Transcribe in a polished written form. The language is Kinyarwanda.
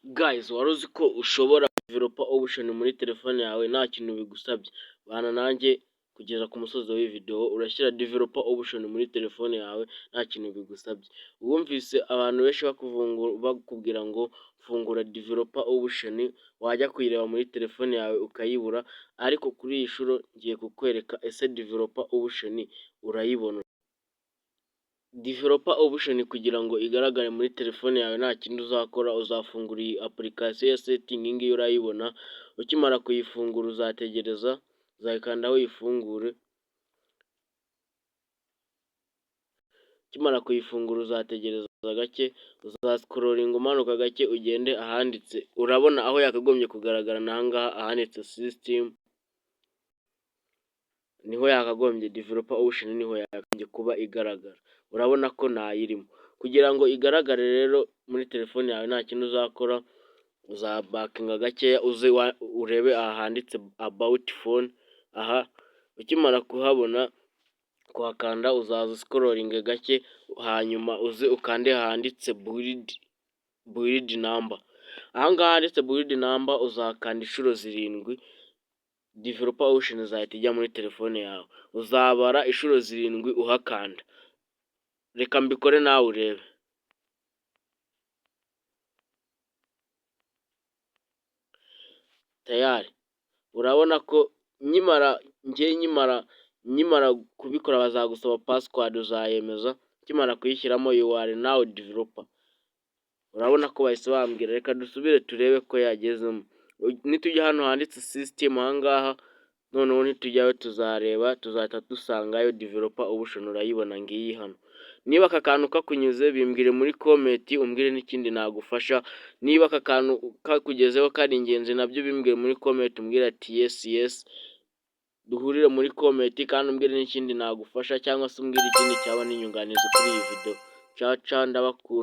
Guys, wari uzi ko ushobora developer option muri telefone yawe nta kintu bigusabye? Bana nanjye kugeza ku musozo w'iyi video, urashyira developer option muri telefone yawe nta kintu bigusabye. Wumvise abantu benshi bakubwira ngo fungura developer option, wajya kuyireba muri telefone yawe ukayibura, ariko kuri iyi nshuro ngiye kukwereka ese developer option urayibona. Developer option kugira ngo igaragare muri telefone yawe, nta kindi uzakora, uzafungura iyi application ya setting. Iyi ngiyi urayibona. Ukimara kuyifungura uzategereza, uzayikandaho uyifungure. Ukimara kuyifungura uzategereza gake, uzascrollinga umanuka gake, ugende ahanditse, urabona aho yakagombye kugaragara ni ahangaha ahanditse system, niho yakagombye, developer option niho yakagombye kuba igaragara. Urabona ko ntayirimo. Kugira ngo igaragare rero muri telefone yawe, nta kindi uzakora, uzabackinga gakeya, uze urebe aha handitse about phone. Aha ukimara kuhabona, kuhakanda, uzaza uscrollinge gake, hanyuma uze ukande handitse build number. Aha ngaha handitse build number uzakanda inshuro 7, developer option izahita ijya muri telefone yawe. Uzabara inshuro 7 uhakanda. Reka mbikore nawe urebe. Tayari urabona ko nkimara, njye nkimara kubikora, bazagusaba password, uzayemeza. Ukimara kuyishyiramo, you are now developer. Urabona ko bahise bambwira. Reka dusubire turebe ko yagezemo. Nitujya hano handitse system aha ngaha, noneho nitujyayo tuzareba, tuzahita dusangayo developer option. Urayibona, ngiyi hano. Niba aka kantu kakunyuze, bimbwire muri comment, umbwire n'ikindi nagufasha. Niba aka kantu kakugezeho kari ingenzi, nabyo bimbwire muri comment, umbwire ati yes, duhurire muri comment, kandi umbwire n'ikindi nagufasha cyangwa se umbwire ikindi cyaba n'inyunganizi kuri iyi video. Ciao ciao, ndabakunda.